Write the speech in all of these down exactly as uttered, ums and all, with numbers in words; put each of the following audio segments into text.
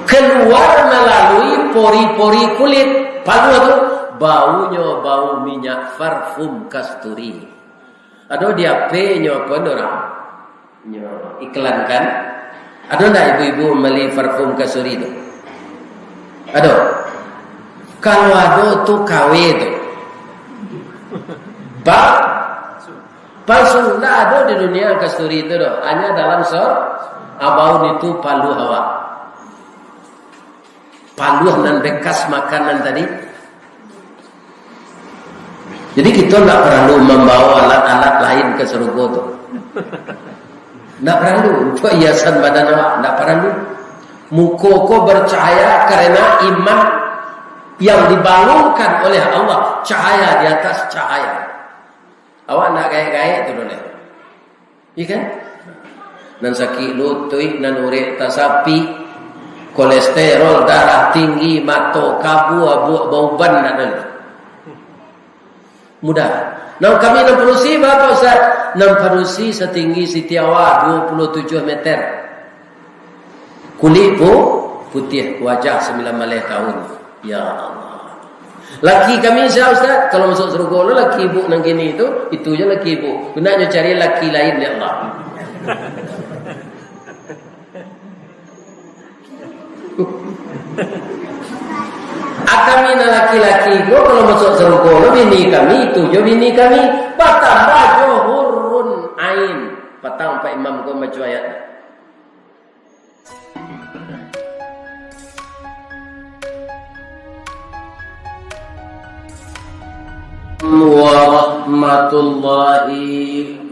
Kaluar malalui pori-pori kulit paluah tu, baunyo bau minyak parfum kasturi. Ado di H P-nyo pun urang nyo iklankan. Ado ndak ibu-ibu mambali parfum kasturi tu? Ado? Kalau ado tu K W tu. Ba-, palsu, ndak ado di dunia kasturi tu doh. Hanya dalam sor-, abaun itu paluah awak. Paluah nan bekas makanan tadi. Jadi, kito ndak paralu mambawa alat-alat lain ka sarugo tu. Ndak paralu. Untuak hiasan badan awak, ndak paralu. Muko ko bercahaya karena iman yang dibangunkan oleh Allah. Cahaya di atas cahaya. Awak ndak gaek-gaek tu doh. Iya kan? Nan sakik lutuik, nan urek tasapi, kolesterol, darah tinggi, mato kabua, buak bauban, ndak ado. Mudah. Nah, kami nan padusi, baa, Ustaz? Nan padusi satinggi Siti Hawa, dua puluh tujuh meter. Kulik pu-, putiah, wajah sambilan baleh tahun. Ya Allah. Laki kami sia, Ustaz, kalau masuk sarugo lo laki ibu nan kini tu, itu je laki ibu. Gunonyo cari laki lain, ya Allah. Ah, kami nan laki-laki ko, kalau masuk sarugo lo bini kami, itu je bini kami. Batambah jo hurun ain. Patang Pak Imam ko baco ayat. Warahmatullahi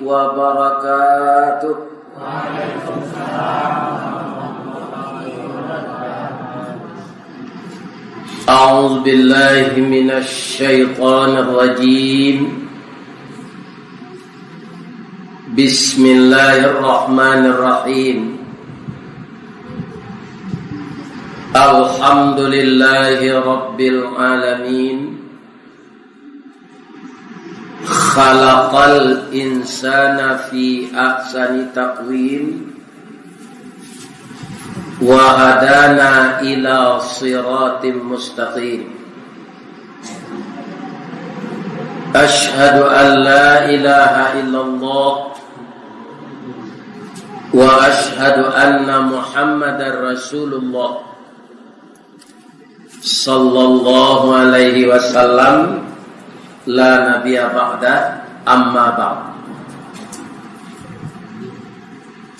wabarakatuh. A'udzubillahi minasyaitonirrajim. Bismillahirrahmanirrahim. Alhamdulillahi rabbil alamin. Khalaqal insana fi ahsani taqwim. Wa hadana ila siratim mustaqim. Asyhadu an la ilaha illallah wa asyhadu anna Muhammadar Rasulullah sallallahu alaihi wasallam, la nabiyya ba'da, amma ba'd.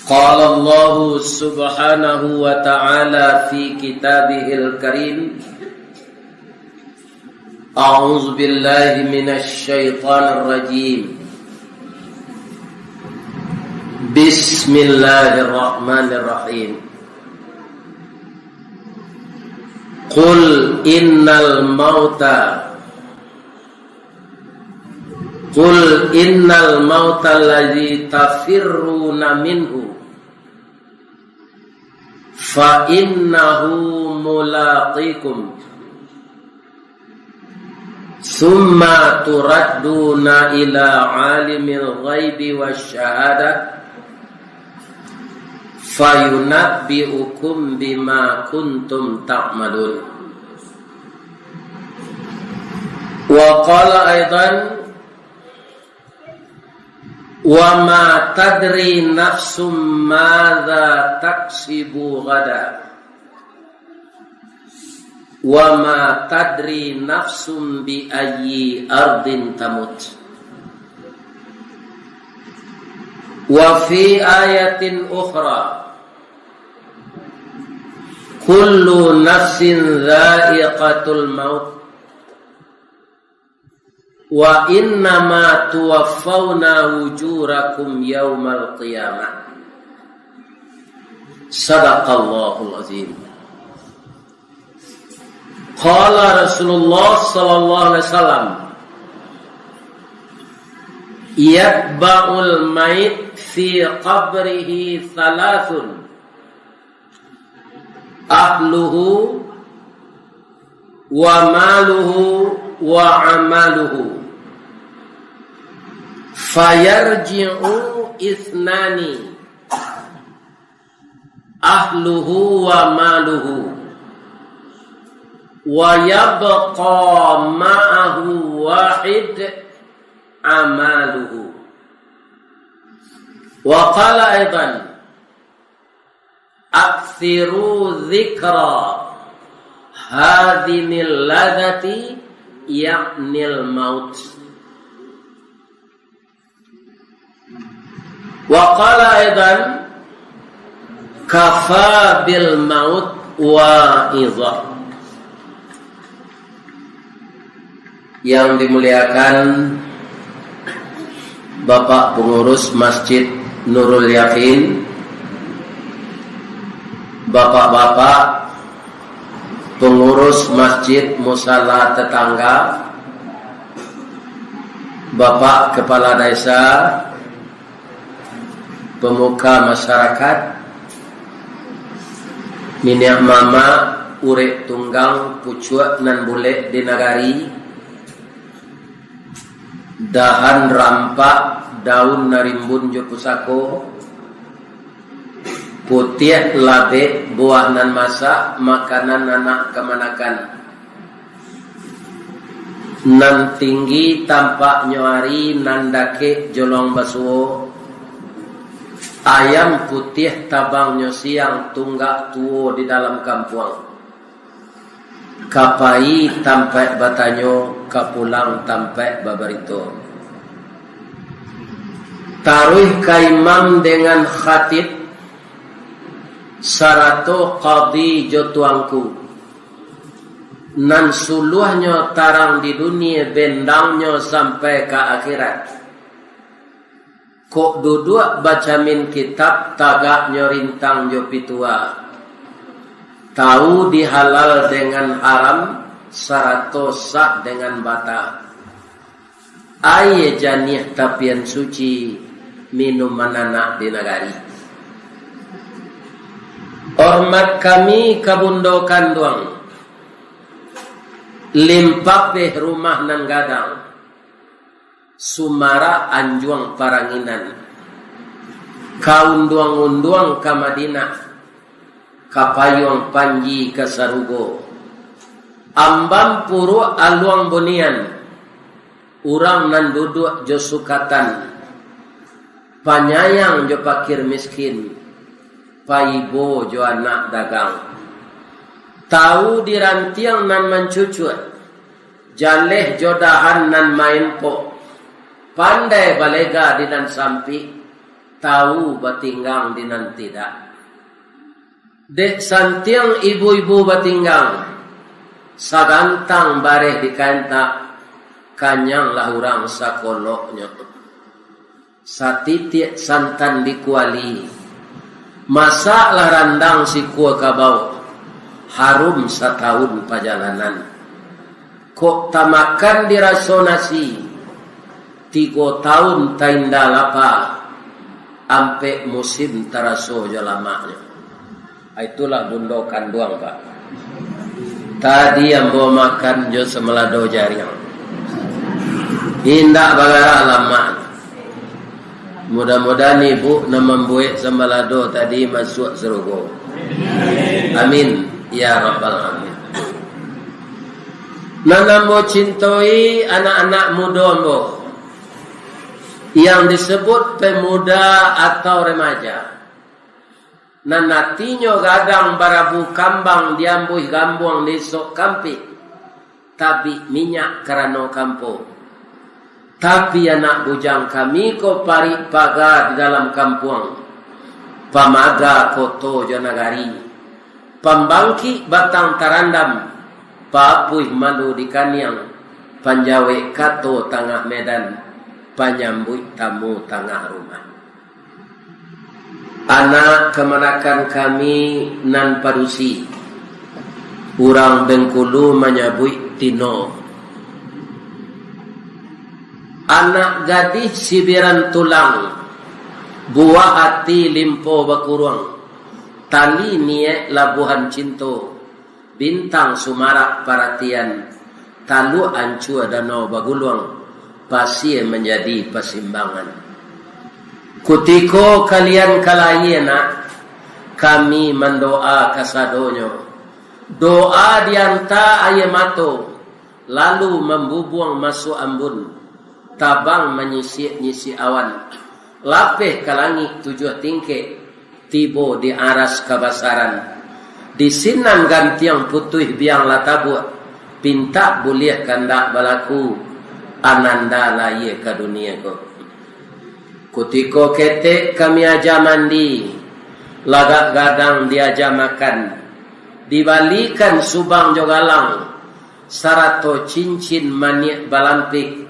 Qala Allahu subhanahu wa ta'ala fi kitabihil karim, a'udzu billahi minasy syaithanir rajim. Bismillahirrahmanirrahim. Qul innal mauta, qul innal mauta alladzi tafirruna minhu, fa innahu mulaqikum. Tsumma turadduna ila alimil ghaibi wasyahadah, fayunabbi'ukum bima kuntum ta'malun. Wa qala aidan, wa ma tadri nafsum madza taksibu ghada. Wa ma tadri nafsum bi ayyi ardin tamut. Wa fi ayatin ukhra, kullu nafsin dha'iqatul maut. Wa innama tuwaffawna ujurakum yaumal qiyamah. Sadaqallahul azim. Qala Rasulullah sallallahu alaihi wasallam, yatba'ul mayit fi qabrihi thalathun, ahluhu, wa maluhu, wa amaluhu. Fayarji'u ithnani, ahluhu wa maluhu. Wa yabqa ma'ahu wahid amaluhu. Wa qala aidan, "Aktsiru dzikra hadzinil ladzati," ya'nil maut. Wa qala aidan, "Kafa bil maut wa'izah." Yang dimuliakan Bapak Pengurus Masjid Nurul Yakin, Bapak-bapak Pengurus Masjid Musala Tetangga, Bapak Kepala Desa, pemuka masyarakat, niniak mamak, urek tunggang, pucuak nan bulek di nagari, dahan rampak, daun narimbun jo pusako, putiah labek, buah nan masak, makanan anak kamanakan. Nan tinggi tampaknyo ari, nan dakek jolong basuo. Ayam putiah tabangnyo siang, tunggak tuo di dalam kampuang. Ka pai tampaik batanyo, ka pulang tampaik babarito. Taruih ka imam dengan khatib, sarato kadi jo tuangku. Nan suluahnyo tarang di dunie, bendangnyo sampai ka akhirat. Kok duduak bacamin kitab, tagaknyo rintang jo pitua. Tahu di halal dengan haram, sarato sah dengan bata. Aia janiah tapian suci, minuman anak di nagari. Hormat kami ka bundo kanduang, limpapeh rumah nan gadang, sumarak anjuang paranginan, ka unduang-unduang ka Madinah, ka payuang panji ka sarugo. Ambam puruak aluang bunian, urang nan duduak jo sukatan, panyayang jo pakir miskin, paibo jo anak dagang. Tahu di rantiang nan mancucuak, jaleh jo dahan nan maempok, pandai balega di nan sampik, tahu batinggang di nan tidak. Dek santiang ibu-ibu batinggang, sagantang bareh di kain tak, kanyanglah urang sakoloknyo. Satitiak santan di kuali, masaklah randang sikua kabau, harum satahun pajalanan. Kok tamakan diraso nasi, tigo tahun tainda lapa, ampek musim taraso jo lamaknyo. Itulah bundo kanduang, Pak. Tadi ambo makan jo sambalado jariang. Indak bagarak lamak. Mudah-mudahan ibu nan mambuek sambalado tadi masuak sarugo. Amin, ya rabbal alamin. Nan ambo cintoi, anak-anak mudo ambo, yang disebut pemuda atau remaja. Nan atinyo gadang barabu kambang, diambuih gambuang di isok kampik, tabik minyak karano kampo. Tapi anak bujang kami ko parik paga di dalam kampuang, pamaga koto jo nagari, pambangkik batang tarandam, paapuih malu di kaniang, panjawek kato tangah medan, panyambuik tamu tangah rumah. Anak kamanakan kami nan padusi, urang Bengkulu manyabuik tino. Anak gadih sibiran tulang, buah ati limpo bakuruang, tali niaik labuahan cinto, bintang sumarak paratian, taluak ancua danau baguluang, pasie manjadi pasimbangan. Kutiko kalian ka lahia nak, kami mandoa kasadonyo, Doa dianta aia mato, lalu mambubuang masuak ambun, tabang manyisik-nyisik awan, lapeh ka langik tujuah tingkek, tibo di aras kabasaran. Di sinan gantiang putuih biang lah tabuak, pintak buliah kandak balaku, ananda lahia ka dunia ko. Kutiko ketek kami aja mandi, lagak gadang diaja makan, dibalikan subang jo galang, sarato cincin maniak balampik,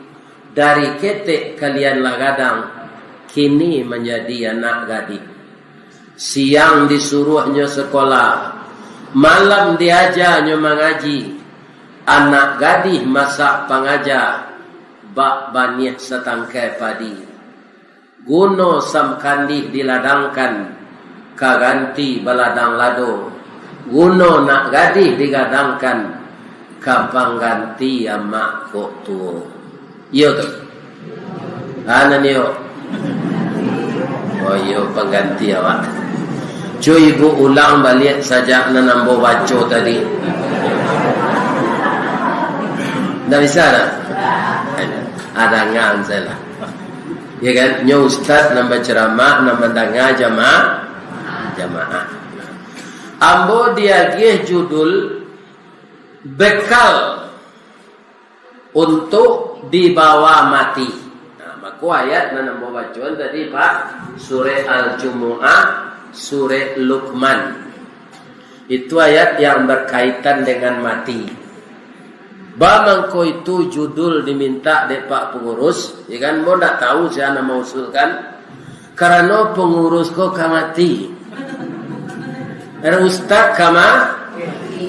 dari ketek kalian lah gadang, kini manjadi anak gadih. Siang disuruahnyo sekolah, malam diajanyo mangaji, anak gadih masak pangaja, bak baniah satangkai padi. Guno sam kandih diladangkan, ka ganti baladang lado. Guno nak gadih digadangkan, ka pangganti amak kok tuo. Iyo tu. Ana nio. Oh iyo, pangganti awak. Cuy, ibu ulang baliak sajak nan ambo baco tadi. Ndak bisa dah? Ada ngan salah. Ya kan? Nyo ustaz nan baceramah, nan mandanga jamaah, jamaah. Ambo diagiah judul bekal untuk dibawa mati. Nah, mako ayat nan ambo bacoan tadi, Pak, surah Al-Jumu'ah, surah Luqman. Itu ayat yang berkaitan dengan mati. Ba mangko itu judul diminta dek Pak Pengurus, ya kan, mau ndak tahu sia nan mausulkan, karano pengurus ko ka mati. Ada ustaz ka ma-,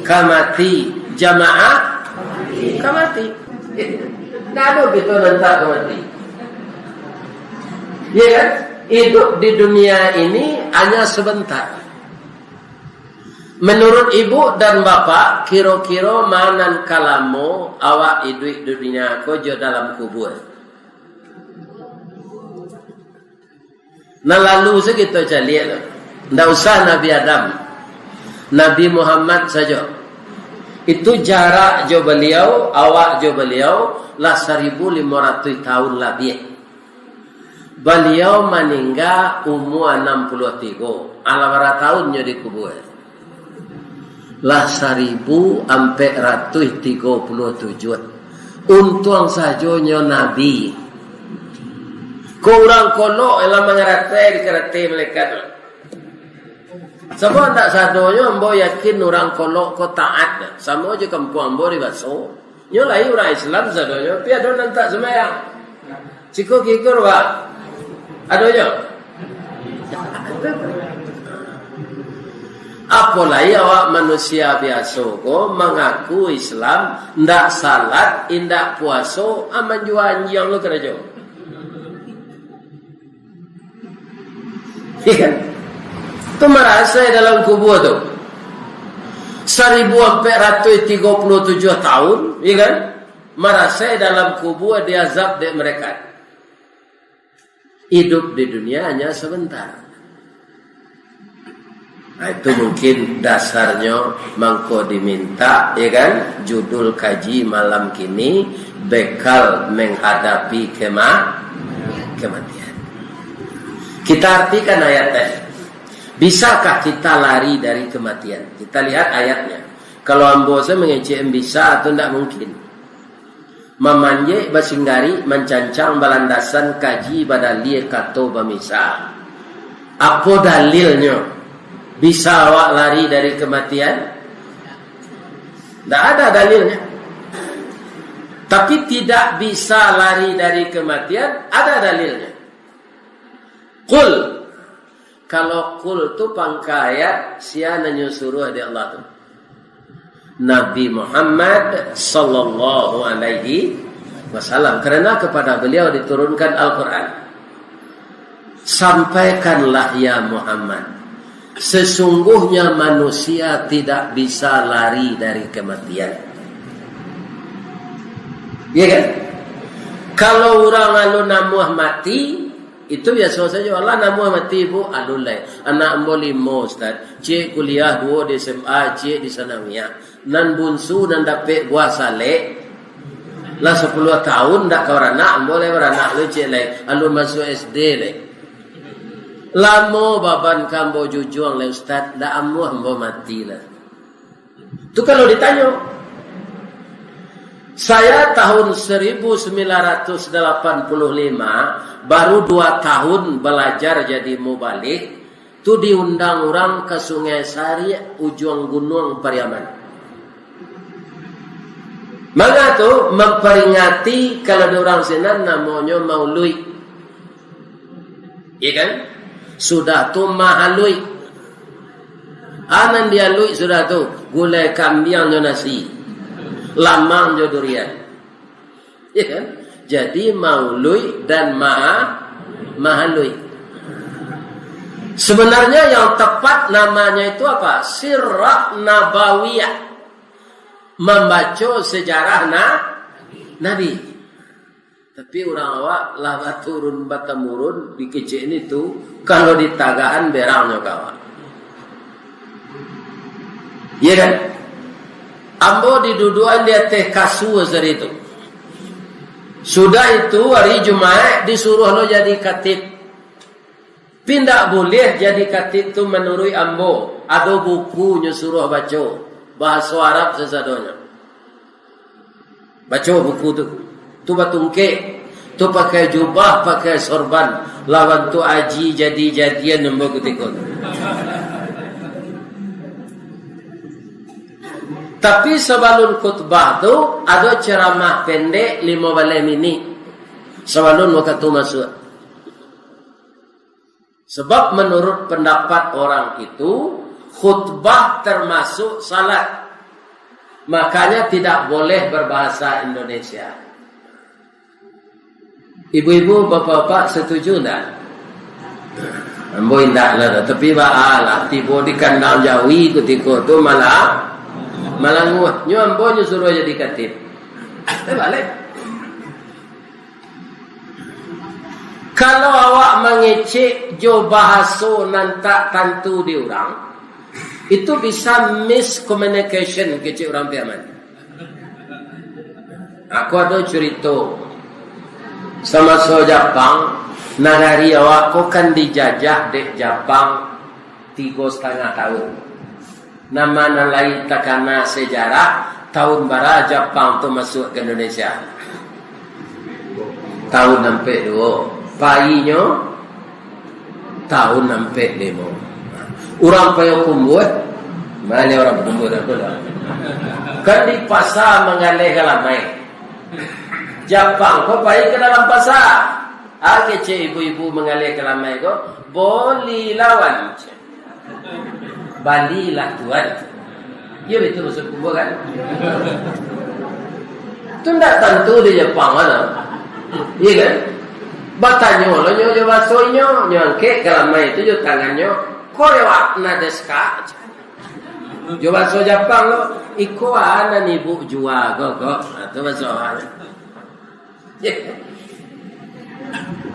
ka mati, jamaah ka mati. Ndak ada kita nan tak ka mati. Ya kan? Hidup di dunia ini hanya sebentar. Menurut ibu dan bapak, kiro-kiro ma nan ka lamo awak iduik di dunia ko jo dalam kubua? Nan lalu se kito caliak tu. Ndak usah Nabi Adam. Nabi Muhammad sajo. Itu jarak jo baliau, awak jo baliau, lah saribu limo ratuih tahun labiah. Baliau maningga umua anam puluah tigo. Alah bara tahunnyo dikubua? Lah saribu ampek ratuih tigo puluah tujuah. Untuang sajo nyo nabi. Ko urang kolok lah mangaratai dikaratai malaikat. Sabab ndak sadonyo ambo yakin urang kolok ko taat. Samo jo kampuang ambo di Baso. Nyo lai urang Islam sadonyo, tapi ado nan tak sumbayang. Siko gigur, Pak. Adonyo? Apo lai awak manusia biaso ko mangaku Islam, ndak salat, indak puaso, a manjua anjiang lo karajo. Iya kan? Tu marasai dalam kubua tu. Saribu ampek ratuih tigo puluah tujuah tahun, iya kan? Marasai dalam kubua diazab dek malaikat. Hidup di dunia hanya sebentar. Nah, itu mungkin dasarnyo mangko diminta, ya kan, judul kaji malam kini, bekal menghadapi kema-, kematian. Kita artikan ayat tadi. Bisakah kita lari dari kematian? Kita lihat ayatnya. Kalau ambo se mangecek bisa, tu ndak mungkin. Mamanjek basinggari, mancancang balandasan, kaji badalia kato bamisa. Apo dalilnyo? Bisa awak lari dari kematian? Ndak ada dalilnya. Tapi tidak bisa lari dari kematian, ada dalilnya. Qul. Kalau qul tu pangka ayat, sia nan nyo suruah dek Allah tu? Nabi Muhammad sallallahu alaihi wasallam. Karena kepada beliau diturunkan Al-Quran. Sampaikanlah, ya Muhammad, sesungguhnya manusia tidak bisa lari dari kematian. Iya kan? Kalau urang alun namuah mati, Itu biaso sajo. Alah, namuah mati, Bu, alun lai. Anak ambo limo, Ustaz. Ciek kuliah, duo di S M A, ciek di sanawiyah. Nan bunsu nan dapek buah salek, lah sapuluah taun ndak ka baranak, ambo lai baranak lu ciek lai. Alun masuak S D lai. Lamo baban ka ambo jujuang lai, Ustaz. Ndak amuah ambo mati lah. Tu kalau ditanyo. Saya tahun seribu sembilan ratus delapan puluh lima, baru dua tahun balajar jadi mubalig, tu diundang urang ka Sungai Sarik, Ujuang Gunuang, Pariaman. Manga tu, mamperingati, kalau di urang sinan namonyo mauluik. Iya kan? Sudah tu mahaluik. A nan dialuik sudah tu, gulai kambiang jo nasi, lamang jo durian. Iya kan? Jadi mauluik dan maha-, mahaluik. Sebenarnya yang tepat namanya itu apa? Sirah Nabawiyah. Mambaco sejarah na-, Nabi. Tapi urang awak lah baturun batamurun, dikecek ni tu, kalau ditagahan berangnyo ka awak. Iya kan? Ambo didudukan di ateh kasua sari tu. Sudah itu, hari Jumaik, disuruah lo jadi katib. Tapi ndak buliah jadi katib tu manuruik ambo. Ado buku nyo suruah baco, bahaso Arab sasadonyo. Baco buku tu. Tu batungkek. Tu pakai jubah, pakai sorban. Lawan tu aji jadi-jadian ambo kutiko tu. Tapi sabalun khutbah tu, ado ceramah pendek limo baleh minik. Sabalun wakatu masuak. Sebab menurut pendapat orang itu, khutbah termasuk salat. Makanya tidak boleh berbahasa Indonesia. Ibu-ibu, bapak-bapak setuju ndak? Ambo indak lah, tapi baa lah, tibo di kandang jawi kutiko tu malah malanguah. Nyo ambo nyo suruah jadi katib. Eh, balik. Kalau awak mangecek jo bahaso nan tak tantu di urang, itu bisa miscommunication, kecek urang Piaman. Aku ado curito. Samaso Japang, nagari awak ko kan dijajah dek Japang tigo satangah tahun. Nama nan lai takana sejarah, tahun bara Japang tu masuak ka Indonesia? Tahun ampek duo. Painyo tahun ampek limo. Urang Payokumbuah, eh? Mano urang Payokumbuah dah tu lah. Kan di pasa manggaleh kalamai. Japang ko pai ka dalam pasa. Ah, kecek ibu-ibu manggaleh kalamai ko, "Boli lawan." Balilah tuan. Iyo, itu maksud Payokumbuah kan? Tu ndak tantu di Japang mano. Iya kan? Batanyo lo nyo jo baso inyo, nyo angkek kalamai tu jo tangannyo, "Korewak na desu ka?" Jo baso Japang lo, "Iko a nan ibu jua ko, ko." Nah, tu baso awak.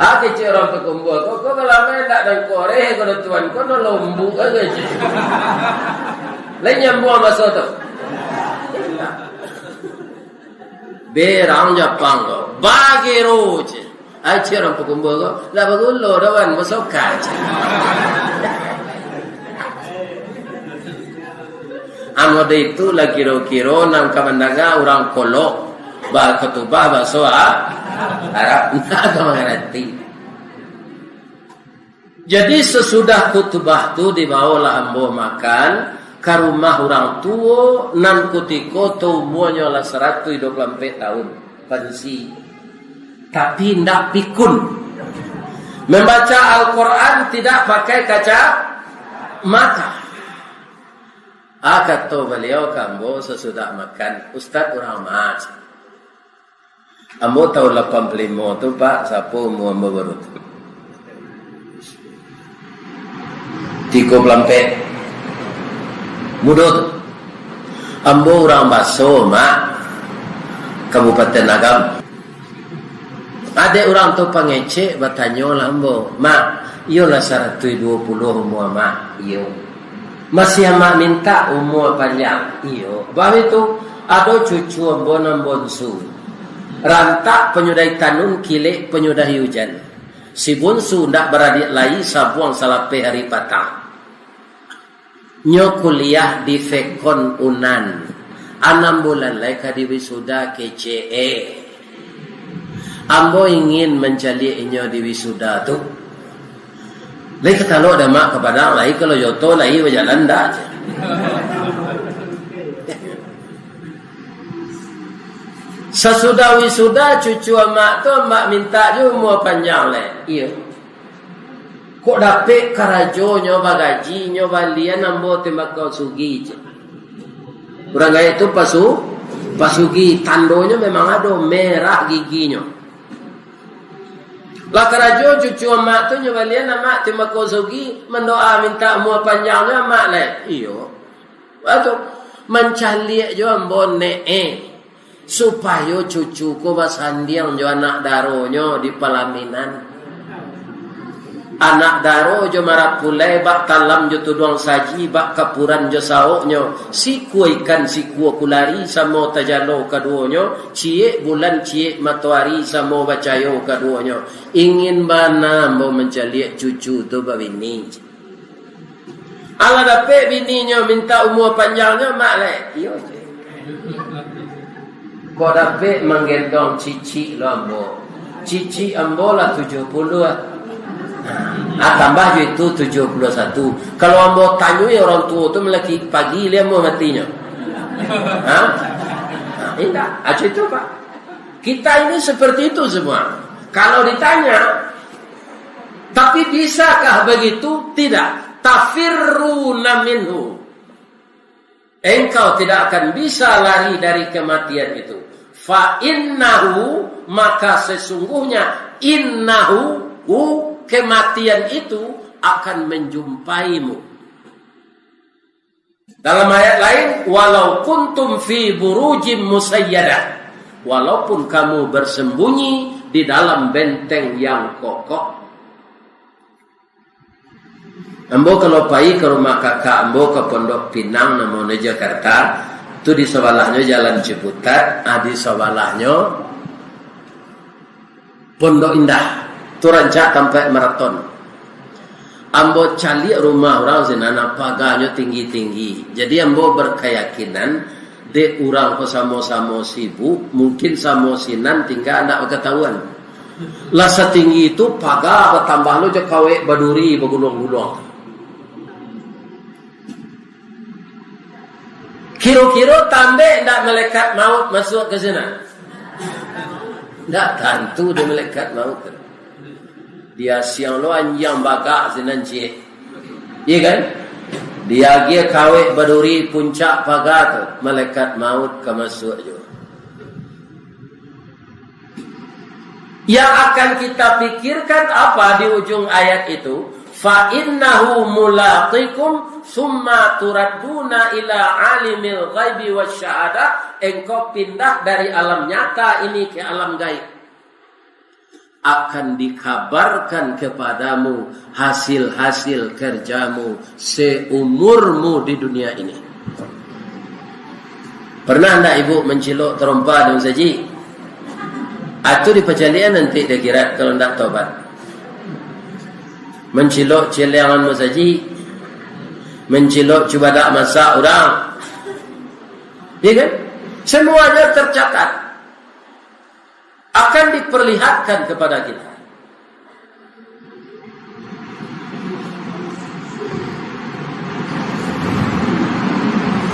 Ah, kecek urang Payokumbuah ko, ko kalamai ndak nan koreh ko, tuan ko nan lombok aja, cek. Lai nyambuang baso tu. Berang Japang ko, bagero, cek. Ai, cek urang Payokumbuah ko, lah bagulo dah wan, basoka, cek. Amode itu lah kiro-kiro nan ka mandanga urang kolok bakotubah baso A-, Arab, ndak ka mangarati. Jadi, sasudah kutubah tu, dibawolah ambo makan ka rumah urang tuo nan kutiko tu umuanyo lah saratuih duo puluah ampek tahun, padusi. Tapi, ndak pikun. Membaca Al-Quran tidak pakai kacamata. Ah, kato baliau ka ambo sasudah makan, "Ustaz, urang ma?" Ambo tahun lapan puluah limo tu, Pak, sapo umua ambo baru tu? Tigo puluah ampek. Mudo tu. Ambo urang Baso, Mak. Kabupaten Agam. Adek urang tu pangecek, batanyolah ambo, "Mak, iyolah saratuih duo puluah umua Mak?" "Iyo." "Masih Amak mintak umua panjang?" "Iyo." Baitu, ado cucu ambo nan bonsu. Rantak panyudahi tanun, kilek panyudahi ujan. Si bonsu ndak baradiak lai, sabuang salapeh ari patang. Nyo kuliah di Fekon Unan. Anam bulan lai ka diwisuda, kecek e. Ambo ingin mancaliak inyo di wisuda tu. Lai ka talok dek Mak ka Padang, lai kalau joto lai bajalan ndak je. Sasudah wisuda cucu Amak tu, Amak mintak jo umua panjang lai. Iyo. Kok dapek karajo nyo bagaji, nyo balian ambo tembakau sugih, cek. Urang gaek tu pasu-, pasugi, tandonyo memang ado, merah giginyo. Lah karajo cucu Amak tu, nyo balian Amak tembakau sugih, mandoa mintak umua panjang nyo Amak lai. Iyo. Baitu, mancaliak jo ambo nek e, supayo cucu ko basandiang jo anak daronyo di palaminan. Anak daro jo marapulai, bak talam jo tuduang saji, bak kapuran jo saoknyo, sikua ikan sikua kulari, samo tajalo kaduonyo, ciek bulan ciek matoari, samo bacayo kaduonyo. Ingin bana ambo mancaliak cucu tu babini. Alah dapek bininyo mintak umua panjangnyo, Mak lai. Iyo, cek. Kok dapek manggendong cicik lo ambo. Cicik ambo lah tujuah puluah. Ah, tambah jo itu tujuah puluah satu. Kalau ambo tanyoi urang tuo tu, malaki pagi lai ambo matinyo. Ha? Ha, indak. Aco itu, Pak. Kita ini seperti itu semua. Kalau ditanya, tapi bisakah begitu? Tidak. Tafirruna minhu. Engkau tidak akan bisa lari dari kematian itu. Fa innahu, maka sesungguhnya, innahu, hu, kematian itu akan menjumpaimu. Dalam ayat lain, "Walau kuntum fi burujim musayyadah." Walaupun kamu bersembunyi di dalam benteng yang kokoh. Ambo kalau pai ka rumah kakak ambo ka Pondok Pinang, namonyo Jakarta, tu di sabalahnyo Jalan Ciputat, ah, di sabalahnyo Pondok Indah, tu rancak tampek maraton. Ambo caliak rumah urang sinan, paganyo tinggi-tinggi. Jadi, ambo berkeyakinan, dek urang ko samo-samo sibuk, mungkin samo sinan tingga ndak bakatahuan. Lah satinggi itu, paga batambah lo jo kawek baduri baguluang-guluang. Kiro-kiro tambek ndak malaikat maut masuak ka sinan? Ndak tantu dek malaikat maut tu. Dia siang lo anjiang bagak sinan ciek. Iya kan? Diagiah kawek baduri puncak paga tu, malaikat maut ka masuak juo. Yang akan kita pikirkan apa di ujung ayat itu? "Fa innahu mulaqikum, summa turadduna ila alimil ghaibi wasyahadah." Engkau pindah dari alam nyata ini ke alam gaib. Akan dikabarkan kepadamu hasil-hasil kerjamu seumurmu di dunia ini. Pernah ndak ibu mancilok tarompa di masajik? Atu dipacaliakan nanti di akhirat kalau ndak tobat. Mancilok ciliangan masajik, mancilok cubadak masak urang. Iya kan? Semuanya tercatat. Akan diperlihatkan kepada kita.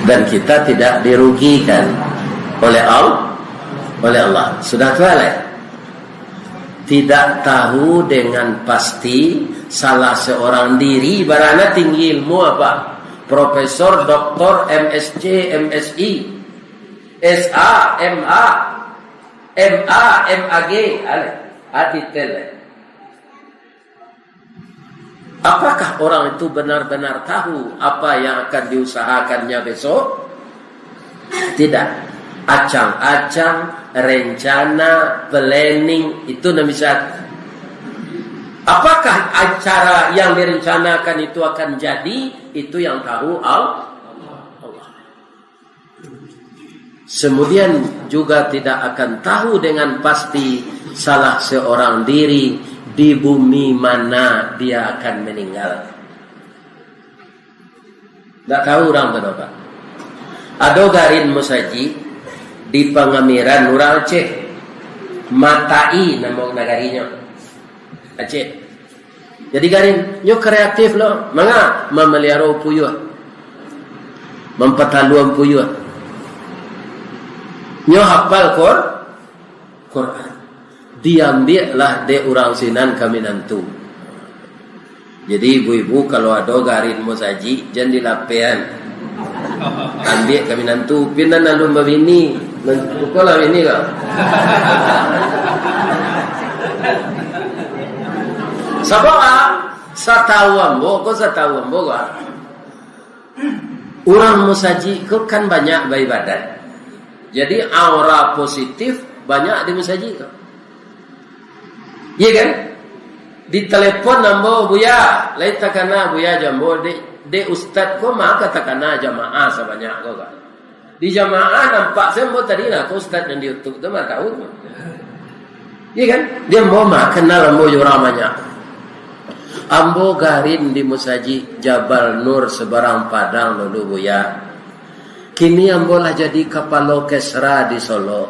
Dan kita tidak dirugikan oleh Al-, oleh Allah. Sudah tu, alai. Tidak tahu dengan pasti salah seorang diri, barana tinggi ilmu apa? Profesor, doktor, M S C, M S I, S A, M A. M A, M A G, alai, a titel, alai. Apakah orang itu benar-benar tahu apa yang akan diusahakannya besok? Tidak. Acang-acang, rencana, planning, itu nan bisa. Apakah acara yang direncanakan itu akan jadi? Itu yang tahu Al-, Allah. Kemudian juga tidak akan tahu dengan pasti salah seorang diri di bumi mana dia akan meninggal. Ndak tahu urang tu, Pak. Ado garin musajik di Pangamiran, urang Aceh. Matai namo nagarinyo. Aceh. Jadi garin, nyo kreatif lo. Manga? Mamaliaro puyuah. Mampataluan puyuah. Nyo hafal Qur-, Quran. Diambiaklah dek urang sinan ka minantu. Jadi ibu-ibu, kalau ado garin musajik, jan dilapehan. Ambiak ka minantu, pinan alun babini. Bukanlah bini kau. Sabab, ah, satau ambo ko, satau ambo ko, ah. Urang musajik ko kan banyak baibadat. Jadi aura positif banyak di musajik ko. Iya kan? Ditelepon ambo, "Buya, lai takana Buya jo ambo, dek, dek ustad ko mah ka takana jamaah sabanyak ko kan." Di jamaah nampak se ambo tadi lah, ko ustad nan di YouTube tu mah tahu tu. Iya kan? Dia mau mah kenal ambo jo urang banyak. Ambo garin di musajik Jabal Nur Seberang Padang dulu, Buya. Kini ambo lah jadi kapalo kesra di Solok.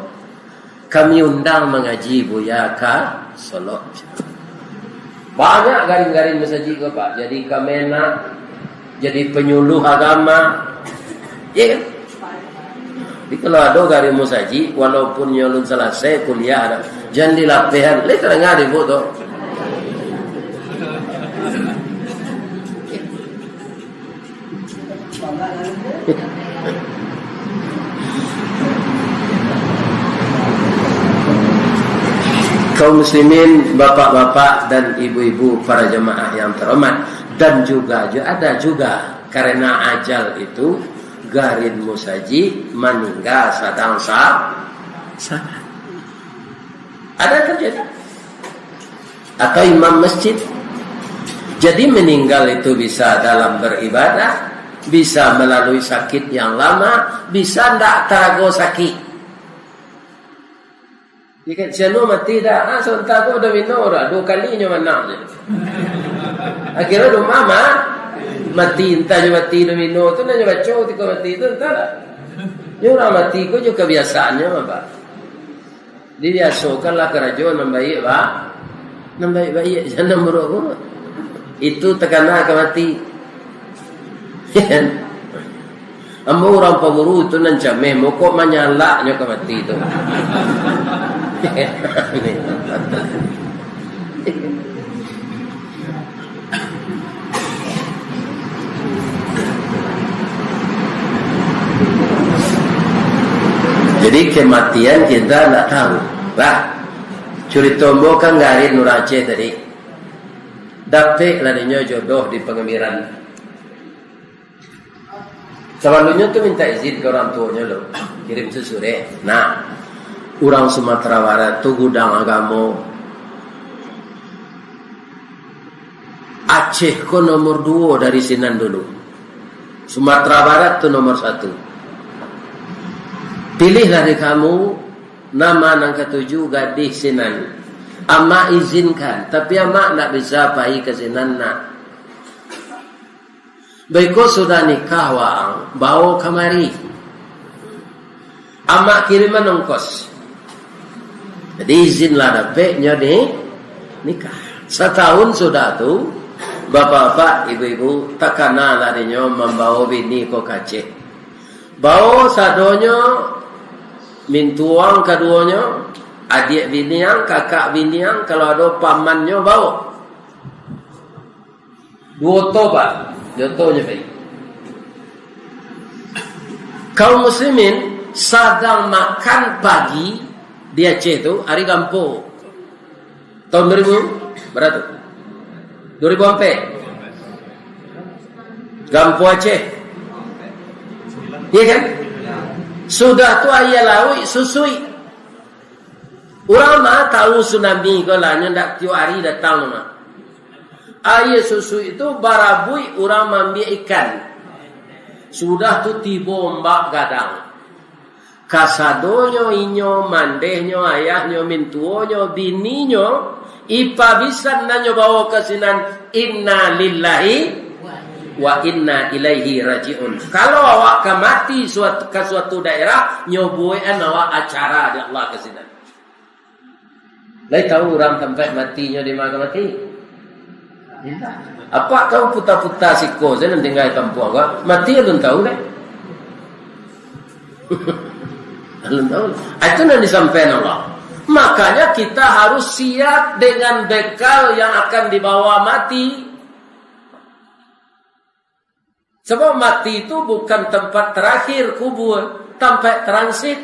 Kami undang mangaji Buya ka Solok. Banyak garin-garin musajik ko, Pak. Jadi Kemenag, jadi penyuluh agama. Iya kan? Jadi, kalau ado garin musajik, walaupun nyo alun salasai kuliah, jan dilapehan. Lai tadanga di buku tu. Kaum muslimin, bapak-bapak dan ibu-ibu, para jemaah yang terhormat, dan juga, ju-, ada juga karena ajal itu, garin musajik maningga sadang sa-, salat. Ada terjadi. Atau imam masjid. Jadi meninggal itu bisa dalam beribadah, bisa melalui sakit yang lama, bisa ndak tarago sakik. Ya kan, si anu mati dah, ah, sebentar ko domino dah, dua kali nyo manang je. Akhirnya rumah mah mati, entah nyo mati domino tu, nyo baco tiko mati tu, entah lah. Nyo urang mati ko jo kebiasaannyo mah, Pak. Dibiasokanlah karajo nan baiak, ba-, nan baiak-baiak, jan nan buruak-buruak. Itu takana ka mati. Ambo urang paburu tu nan cameh, mokok manyalaknyo ka mati tu. Jadi, kematian kita ndak tahu. Lah, curito ambo kan garin urang Aceh tadi. Dapek lah dinyo jodoh di Pangamiran. Sabalumnyo tu minta izin ka urang tuonyo lo, kirim surek. Nah, urang Sumatera Barat tu gudang agamo. Aceh ko nomor duo dari sinan dulu. Sumatera Barat tu nomor satu. Pilihlah di kamu nama nan katuju gadih sinan. Amak izinkan, tapi amak ndak bisa pai ka sinan nak. Baiko sudah nikah waang, bawo kamari. Amak kiriman ongkos. Jadi izin lah dapek nyo di nikah. Satahun sudah tu, bapak-bapak, ibu-ibu, takana lah dinyo mambawo bini ko ka Aceh. Bawo sadonyo, mintuang kaduonyo, adiak biniang, kakak biniang, kalau ado pamannyo bawo. Duo oto, Pak. Duo oto nyo pai. Kaum muslimin sadang makan pagi di Aceh tu, hari Gampo. Tahun dua ribu, bara tu? Dua ribu ampek. Gampo Aceh. Iya kan? Sudah tu aia lauik susuik. Urang ma tahu tsunami ko lah, nyo ndak tiok ari datang mah. Aia susuik tu barabuik urang maambiak ikan. Sudah tu tibo ombak gadang. Kasadonyo inyo, mandehnyo, ayahnyo, mintuonyo, bininyo, ipa bisan nan nyo bawo ka sinan, "Inna lillahi wa inna ilaihi raji'un." Kalau awak ka mati suatu, ka suatu daerah, nyo buekan awak acara di Allah ka sinan. Lai tahu urang tampek matinyo di ma ka mati? Indak. Apak tahu puta-puta siko sajo nan tingga di kampuang ko, mati alun tahu deh. Alun tahu. Ah, itu nan disampaikan Allah. Makanya kita harus siap dengan bekal yang akan dibawa mati. Sebab mati itu bukan tempat terakhir kubur, tampek transit.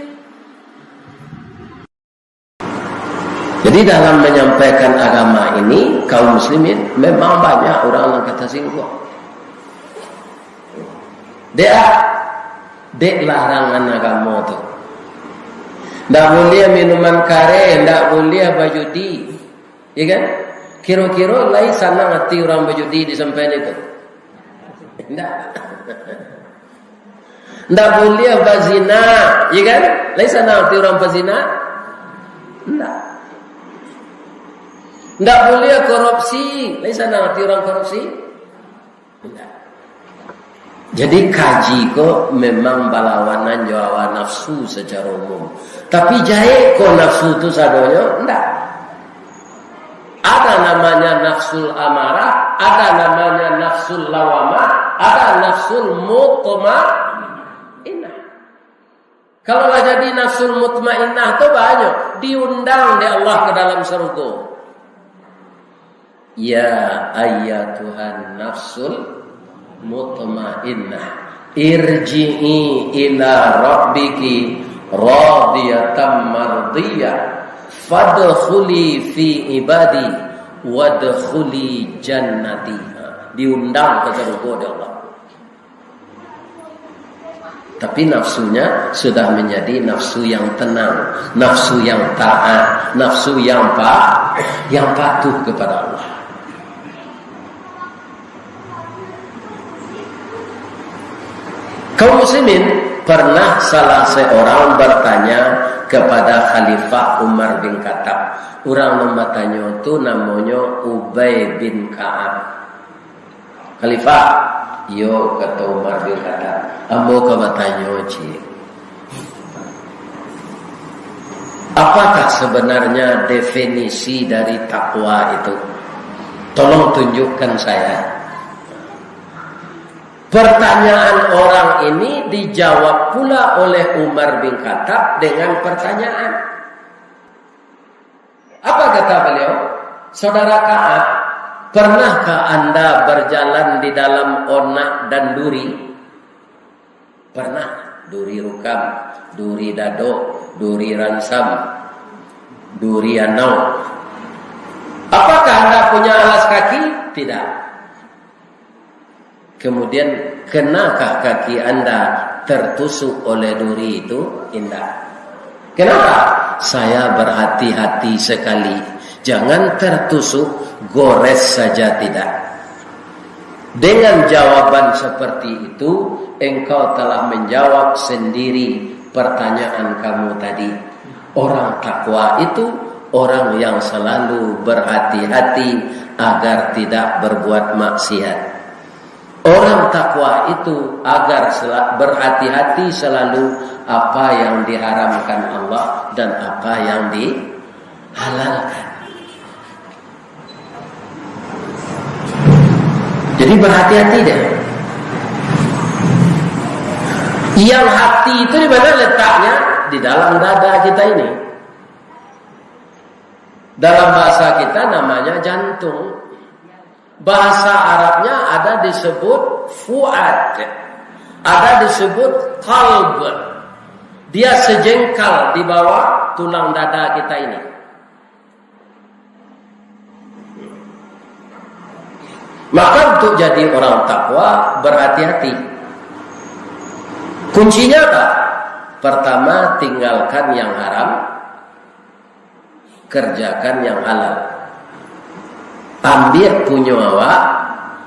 Jadi dalam menyampaikan agama ini, kaum muslimin, memang banyak urang nan ka tasingguang. Dek, ah, dek larangan agamo tu. Ndak buliah minuman kareh, ndak buliah bajudi. Ya kan? Kiro-kiro lai sanang ati urang bajudi disampaian itu? Ndak. Ndak buliah bazina, ya kan? Lai sanang ati urang bazina? Ndak. Ndak buliah korupsi, lai sanang ati urang korupsi? Ndak. Jadi kaji ko memang balawanan jo hawa nafsu sacaro umum. Tapi jahek ko nafsu tu sadonyo? Ndak. Ada namanya nafsul amarah, ada namanya nafsul lawamah, ada nafsul mutmainnah. Kalau lah jadi nafsul mutmainnah tu banyak diundang dek Allah ka dalam sarugo. "Ya ayyatuhan nafsul mutmainnah, irji'i ila rabbiki radiyatan mardiyah, fadkhuli fi ibadi, wadkhuli jannati." Diundang ka sarugo dek Allah. Tapi nafsunya sudah menjadi nafsu yang tenang, nafsu yang taat, nafsu yang pa-, yang patuh kepada Allah. Kaum muslimin, pernah salah seorang bertanya kepada Khalifah Umar bin Khattab. Urang nan batanyo tu namonyo Ubay bin Ka'ab. "Khalifah," "Iyo," kato Umar bin Khattab, "ambo ka batanyo ciek. Apakah sebenarnya definisi dari takwa itu? Tolong tunjukkan saya." Pertanyaan orang ini dijawab pula oleh Umar bin Khattab dengan pertanyaan. Apa kata beliau? "Saudara Ka'ab, pernahkah Anda berjalan di dalam onak dan duri?" Pernah. Duri rukam, duri dadok, duri ransam, duri anau. Apakah Anda punya alas kaki? Tidak. Kemudian, kenakah kaki Anda tertusuk oleh duri itu? Indak. Kenapa? Saya berhati-hati sekali. Jangan tertusuk, gores saja tidak. Dengan jawaban seperti itu, engkau telah menjawab sendiri pertanyaan kamu tadi. Orang takwa itu orang yang selalu berhati-hati agar tidak berbuat maksiat. Orang takwa itu agar sela-, berhati-hati selalu apa yang diharamkan Allah dan apa yang dihalalkan. Jadi, berhati-hati deh. Yang hati itu di mana letaknya? Di dalam dada kita ini. Dalam bahasa kita namanya jantung. Bahasa Arabnya ada disebut fuad, ada disebut qalb. Dia sejengkal di bawah tulang dada kita ini. Maka untuk jadi orang takwa, berhati-hati. Kuncinya apa? Pertama, tinggalkan yang haram, kerjakan yang halal. Ambiak punyo awak,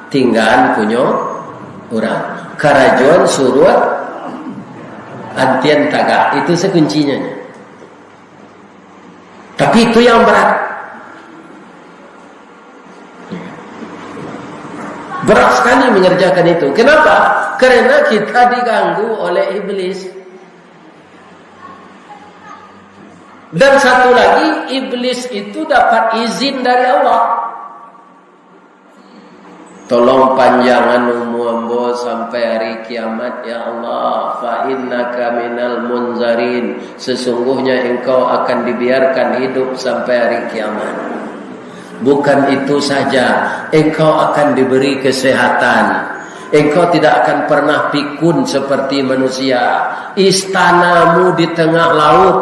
tinggaan punyo urang. Karajoan suruah, antian tagak. Itu sakuncinyo. Tapi itu yang berat. Berat sekali mengerjakan itu. Kenapa? Karena kita diganggu oleh iblis. Dan satu lagi, iblis itu dapat izin dari Allah. Tolong panjangan umua ambo sampai hari kiamat, ya Allah. Fa innaka minal munzarin. Sesungguhnya engkau akan dibiarkan hidup sampai hari kiamat. Bukan itu saja, engkau akan diberi kesehatan. Engkau tidak akan pernah pikun seperti manusia. Istanamu di tengah laut.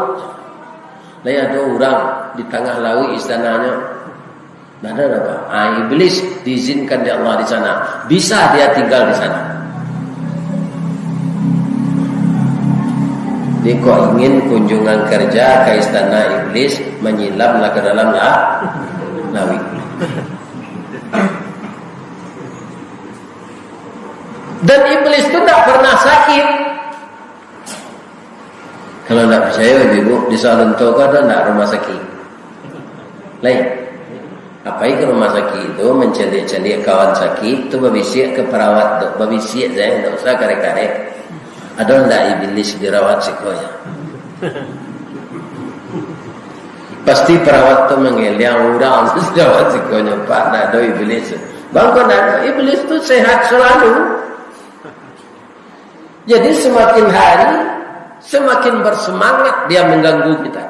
Lai ado urang di tangah lauik istananyo? Ndak ado, ndak ado. Ah, iblis diizinkan dek Allah di sana. Bisa dia tinggal di sana. Jadi, kok ingin kunjungan kerja ke istana iblis, manyilamlah ke dalam la-, lauik. Dan iblis tu ndak pernah sakit. Kalau ndak picayo, ibu-ibu, di Sawahlunto ko ado ndak rumah sakit? Lain. Apai ka rumah sakit tu, mancaliak-caliak kawan sakit tu, babisiak ka parawat tu, babisiak sajo, ndak usah kareh-kareh. Ado ndak iblis dirawat siko yo? Pasti parawat tu manggeliang urang tu dirawat siko nyo, Pak, ndak ado iblis. Bang, kok ndak ado? Iblis tu sehat selalu. Jadi, semakin hari, semakin bersemangat dia mengganggu kita.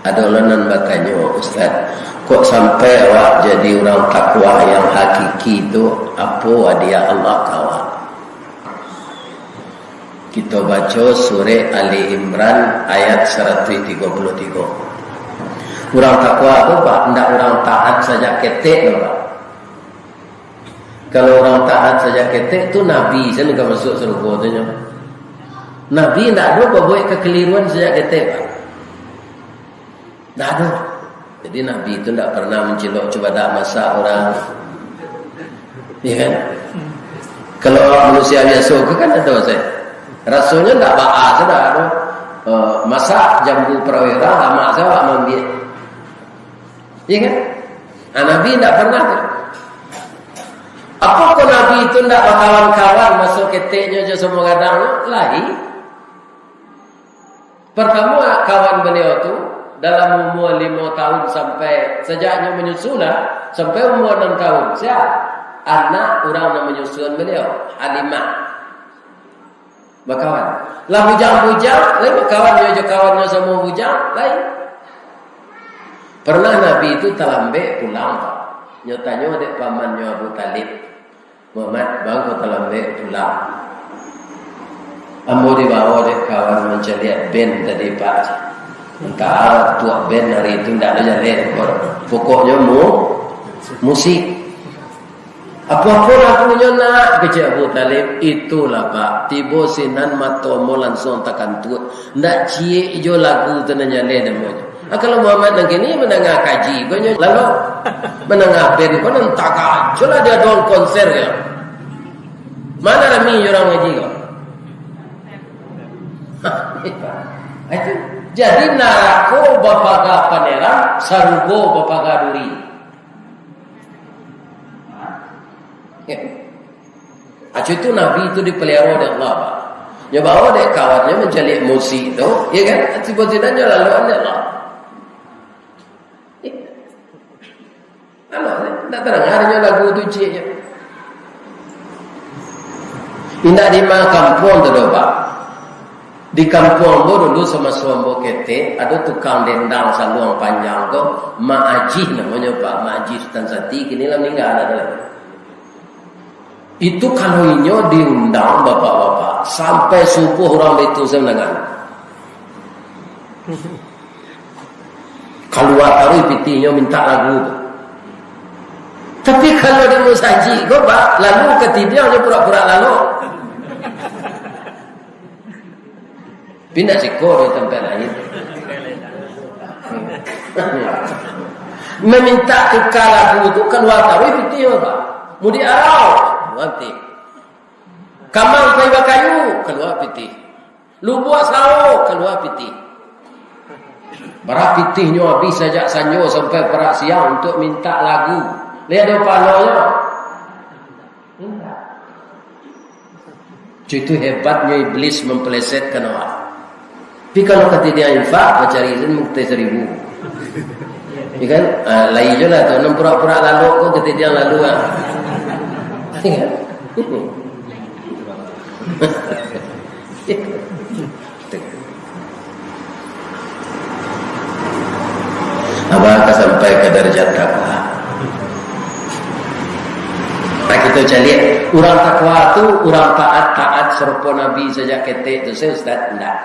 Ado lo nan batanyo, "Ustaz, kok sampai awak jadi urang takwa yang hakiki tu, apo hadiah Allah ka awak?" Kito baco surek Ali Imran ayat saratuih tigo puluah tigo. Urang takwa tu, Pak, ndak urang taat sajak ketek, Pak. Kalau urang taat sajak ketek tu, Nabi sajo ka masuak sarugo tu nyo. Nabi ndak ado babuek kakaliruan sajak ketek, Pak. Ndak ado. Jadi, Nabi tu ndak pernah mancilok cubadak masak urang. Iya kan? Kalau manusia biaso tu kan ado sajo. Rasonyo ndak baa sudah tu. Eh, masak jambu parawai urang, lamak sajo awak maambiak. Iya kan? Nah, Nabi ndak pernah tu. Apokoh Nabi tu ndak bakawan-kawan maso keteknyo jo samo gadang tu? Lain. Partamo, kawan baliau tu dalam umua limo tahun sampai, sajak inyo manyusu lah, sampai umua anam tahun. Sia? Anak urang nan manyusuan baliau, Halimah. Bakawan. Lah bujang-bujang, lai bakawan nyo jo kawannyo samo bujang, lai. Pernah Nabi tu talambek pulang, Pak. Nyo tanyo dek pamannyo Abu Talib, "Muhammad, baa kok talambek pulang?" "Ambo dibawo dek kawan mancaliak ben tadi, Pak. Antah tuak ben hari tu ndak ado jaleh, pokoknyo mu-, musik." "Apo-apo lagunyo, Nak?" kecek Abu Talib. "Itulah, Pak, tibo sinan mato ambo lansuang takantuak. Ndak ciek jo lagu tu nan jaleh dek ambo." Ah, kalau Muhammad nan kini mandanga kaji ko nyo, lalu mandanga ben ko nan tagak, cubolah diadoan konser yo. Mana rami jo urang ngaji ko? Itu. Jadi, narako bapaga paneran, sarugo bapaga duri. Ya. Acu tu Nabi tu dipaliaro dek Allah, Pak. Nyo bawo dek kawannyo mancaliak musik tu, ya kan? Tibo-tibo nyo laluan dek Allah. Ya. Alah, ndak tadanga nyo lagu tu ciek nyo. Indak di ma kampuang tu doh, Pak. Di kampuang ambo dulu, samaso ambo ketek, ado tukang dendang saluang panjang ko, Mak Ajih namonyo, Pak. Mak Ajih Sutan Sati, kini lah maningga, ndak ado lai. Itu kalau inyo diundang bapak-bapak, sampai subuah urang baitu sajo mandanga. Kalua taruih pitinyo mintak lagu tu. Tapi kalau di musajik ko, Pak, lalu katidiang jo pura-pura lalok. Pindah siko dari tempat lain. Meminta tukar lagu tu kalua taruih pitih, Pak. Mudik arau, nanti. Kamang pai bakayu, kalua pitih. Lubuak sawo, kalua pitih. Bara pitihnyo abih sajak sanjo sampai parak siang untuak mintak lagu. Lai ado pahalonyo? Indak. Itu hebatnyo iblis mampalesetkan awak. Tapi kalau katidiang infak, mancari ilmu, teh saribu. Ya kan? Ah, lai jo lah tu, nan pura-pura lalok ko katidiang lalu ah. Ya kan? Abah ka sampai ka darajat takwa. Nah, kita caliak, urang takwa tu, urang taat-taat sarupo Nabi sajak ketek tu, se, Ustaz? Ndak.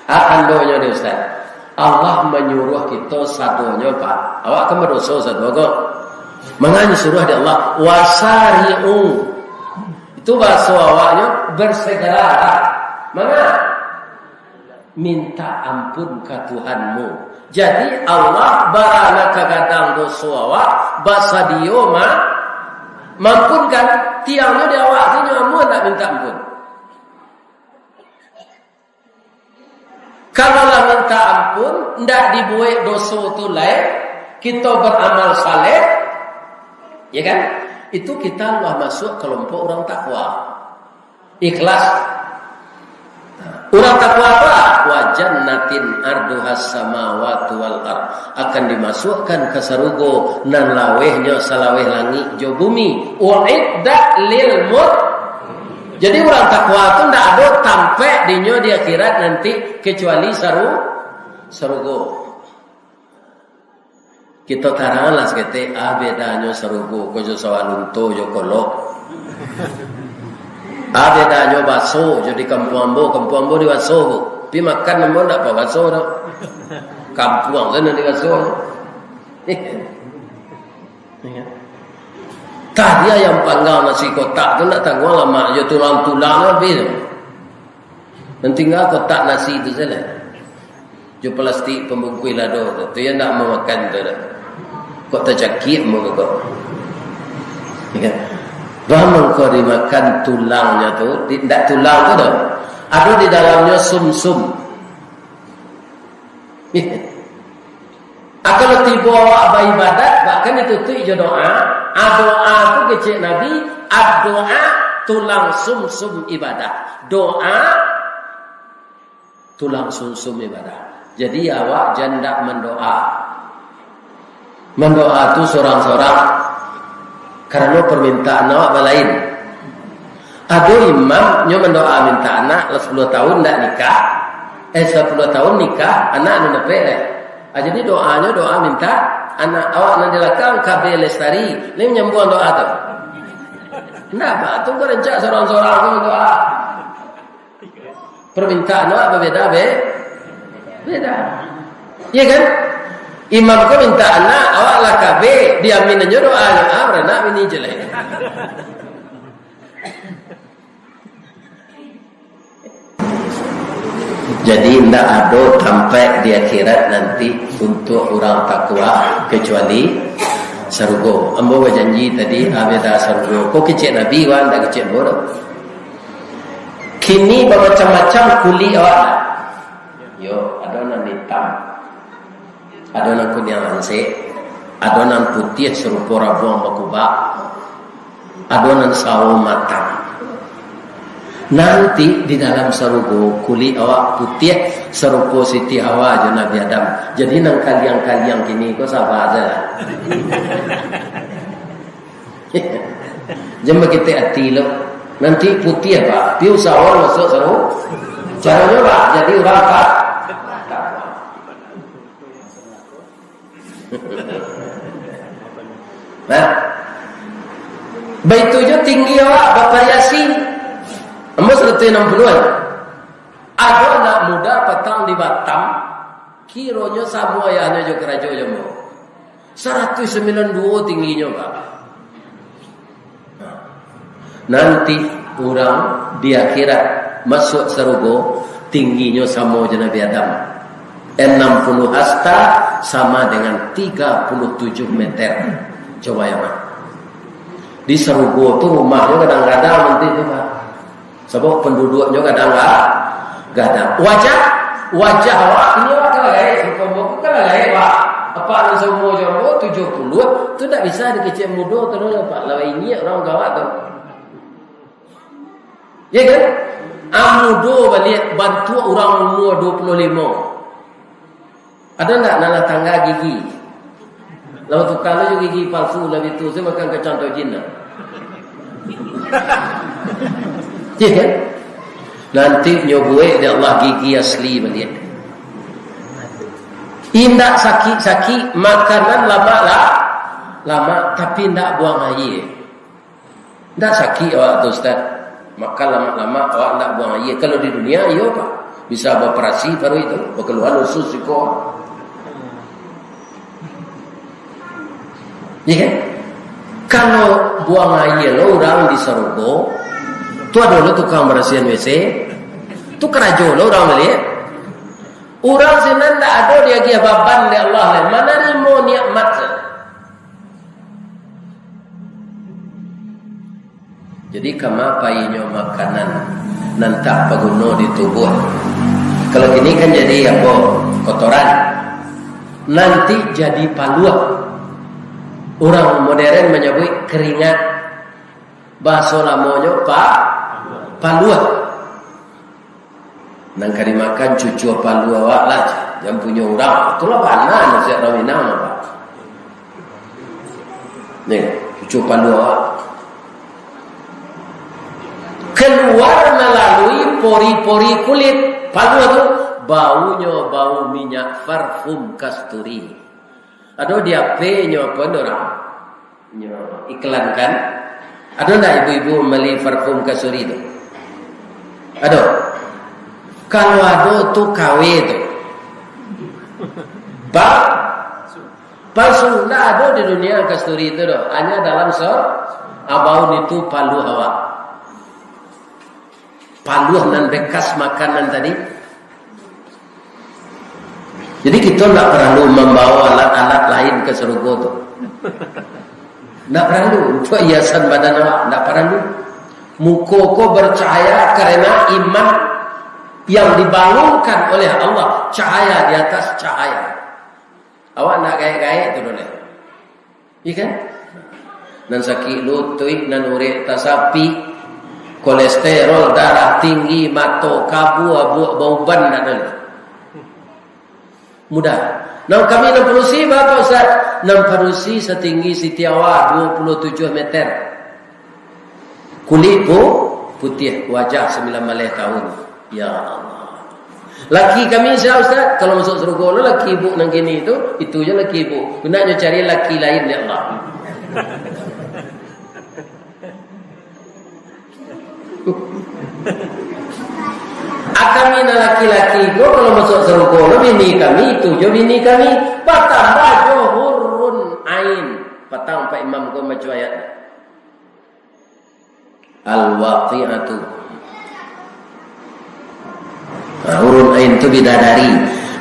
Akan dohonyo di Ustaz. Allah manyuruah kito sadonyo, Pak. Awak kan badoso sado ko. Mangko disuruah di Allah, "Wasari'u." Itu bahaso awaknyo, "Bersegeralah." Manga? Minta ampun ka Tuhanmu. Jadi, Allah bara nan ka gadang doso awak, basadio ma-, maampunkan. Tiangnyo di awak tu, nyo amuah ndak minta ampun. Kalau lah minta ampun, ndak dibuek doso tu lai, kito baramal saleh, ya kan? Itu kita lah masuk kelompok urang takwa. Ikhlas. Urang takwa tu, "Wa jannatin arduhas samawati wal ard," akan dimasukkan ka sarugo nan lawehnyo salaweh langik jo bumi. Uiddat lil mut-, jadi urang takwa tu ndak ado tampek dinyo di akhirat nanti kecuali saru-, sarugo. Kito taranglah saketek, a bedanyo sarugo ko jo sawah lunto jo kolok. A bedanyo baso jo di kampuang ambo, kampuang ambo di baso ko. Pi makan ambo ndak pa baso doh. Kampuang tu nan di baso. Tadi ayam panggang nasi kotak tu ndak tangguang lamak jo tulang-tulang abih tu. Nan tingga kotak nasi tu sajo. Jo plastik pambungkuih lado tu. Tu yang ndak mamakan tu dah. Kok tacakiak muko kau? Ya kan? Bah mangko dimakan tulangnyo tu, di, ndak tulang tu doh. Ado di dalamnyo sumsum. Ah, kalau tibo awak baibadat, bahkan ditutuik jo doa. Ah, doa tu kecek Nabi, ah, doa tulang sumsum ibadah. Doa tulang sumsum ibadah. Jadi awak jan ndak mandoa. Mandoa tu sorang-sorang karano permintaan awak balain. Ado imam nyo mandoa minta anak, lah sapuluah tahun ndak nikah. Eh, sapuluah tahun nikah, anak nan dapek deh. Ah, jadi doanyo doa minta anak. Awak nan di lakang, K B Lestari, lai manyambuang doa tu? Ndak, Pak, tu rancak sorang-sorang tu mandoa. Permintaan awak babeda, be-, beda. Iya kan? Imam ko minta anak, awak lah K B, diamin aja doanyo, ah, baranak bini je lah. Jadi, ndak ado tampek di akhirat nanti untuk urang takwa kecuali sarugo. Ambo bajanji tadi, ah, beda sarugo. Ko kecek Nabi, wan, ndak kecek ambo doh. Kini bamacam-macam kulik awak. Yo, ado nan itam, ado nan kuniang lansek, ado nan putiah sarupo rabuang bakubak, ado nan sawo matang. Nanti di dalam sarugo, kulik awak putiah sarupo Siti Hawa jo Nabi Adam. Jadi nan kaliang-kaliang kini ko saba sajolah. Jan baketek ati lo. Nanti putiah, Pak. Pi usahoan masuak sarugo. Caronyo, Pak, jadi urang ta-, takwa. Nah. Baitu juo tinggi awak bavariasi. Ambo saratuih anam puluah. Ado anak muda patang di Batam, kironyo samo ayahnyo jo karajo jo ambo. Saratuih sambilan duo tingginyo, Pak. Nanti urang di akhirat masuak sarugo, tingginyo samo jo Nabi Adam. Enam puluh hasta sama dengan tiga puluh tujuh meter. Coba ya, Mak. Di sarugo tu rumahnyo gadang-gadang nanti tu, Pak. Sabab panduduaknyo gadang-ga-, gadang. Wajah, wajah awak, ini awak kan lah gaek, sarupo ambo kan lah gaek, Pak. Apak nan saumua jo ambo, tujuah puluah, tu ndak bisa dikecek mudo tu doh, Pak. Lah inyiak urang gawak tu. Ya kan? Amudo baliak bantuak urang umua dua puluh limo. Ado ndak nan lah tangga gigi? Lalu tukar lo jo gigi palsu, lalu itu saya makan kacang tojin lah. Ya kan? Nanti nyo buek dek Allah gigi asli baliak. Indak sakik-sakik, makanan lamak lah, lamak, tapi indak buang aia. Ndak sakik awak tu, Ustaz. Makan lamak-lamak, awak ndak buang aia. Kalau di dunia, iyo, Pak. Bisa baoperasi paruik tu, bakaluan usus siko. Iya kan? Kalau buang aia lo urang di sarugo, tu ado lo tukang barasihan W C, tu karajo lo urang baliak. Urang sinan ndak ado diagiah baban dek Allah lai, manarimo nikmat sajo. Jadi, kama painyo makanan nan tak paguno di tubuah? Kalau kini kan jadi apo? Kotoran. Nanti jadi paluah. Urang modern manyabuik keringat. Bahaso lamonyo pa-, paluah. Nan ka dimakan cucua paluah awak lah, jan punyo urang. Itulah bana nasihat urang Minang, Pak. Ni, cucua paluah awak. Kaluar malalui pori-pori kulit. Paluah tu, baunyo bau minyak parfum kasturi. Ado di H P nyo apo nyo urang? Nyo iklankan. Ado ndak ibu-ibu mambali parfum kasturi tu? Ado? Kalau ado tu K W tu. Ba-, palsu, ndak ado di dunia kasturi tu doh. Hanya dalam so-, abaun itu paluah awak. Paluah nan bekas makanan tadi. Jadi, kito ndak paralu mambawa alat-alat lain ka sarugo tu. Ndak paralu. Untuak hiasan badan awak, ndak paralu. Muko ko bercahaya karena iman yang dibangunkan oleh Allah. Cahaya di atas cahaya. Awak ndak gaek-gaek tu doh lai. Iya kan? Nan sakik lutuik, nan urek tasapik, kolesterol, darah tinggi, mato kabua, buak bauban, ndak ado lai. Mudah. Nan kami nan padusi, baa, Pak Ustaz? Nan padusi satinggi Siti Hawa, dua puluh tujuh meter. Kulik pu-, putiah, wajah sambilan baleh tahun. Ya Allah. Laki kami sia, Ustaz? Kalau masuak sarugo lo laki ibu nan kini tu, itu je laki ibu. Nak nyo cari laki lain, ya Allah. A kami nan laki-laki ko, kalau masuak sarugo lo bini kami, itu je bini kami. Batambah jo hurun ain. Patang Pak Imam ko baco ayat. Al-Waqi'atu. Nah, hurun ain tu bidadari.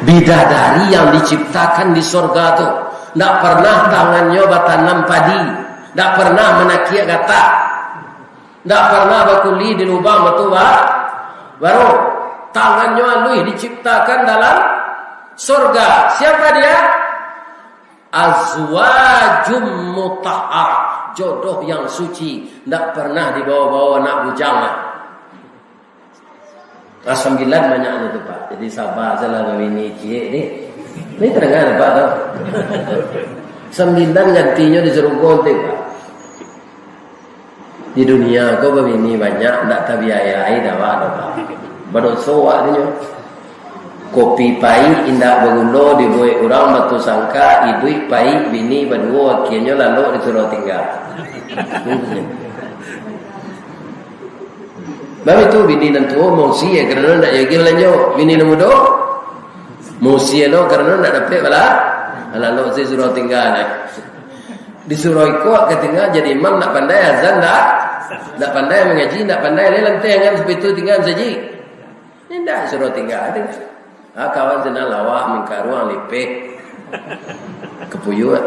Bidadari yang diciptakan di sorga tu. Ndak pernah tangannyo batanam padi. Ndak pernah manakiak gatah. Ndak pernah bakuli di lubang batu ba-, baruak. Tangannyo aluih diciptakan dalam sorga. Siapa dia? Azwajum mutahharah, jodoh yang suci, ndak pernah dibawa-bawa anak bujang lah. Ah, sambilan banyaknyo tu, Pak. Jadi, saba sajolah babini ciek ni. Ni tadanga, Pak, tu. Sambilan gantinyo di sarugo tu, Pak. Di dunia ko babini banyak, ndak tabiayai dek awak doh, Pak. Badoso awak tu nyo. Kopi paik indak bagulo dibuek urang batu sangka, iduik paik bini baduo, akienyo lalok di surau tingga. Bab itu bini nan tuo mausia karano ndak jadi balanjo. Bini nan mudo mausia lo karano ndak dapek bala-, lalok di surau tingga nyo. Di surau iko ka tingga jadi imam ndak pandai azan ndak Ndak pandai mangaji, ndak pandai lai lanteh, angan sapitu tingga masajik. Indak, suruah tingga, tingga. Ah, kawan sinan lawah, mingkaruang, lipeh. Kapuyuak.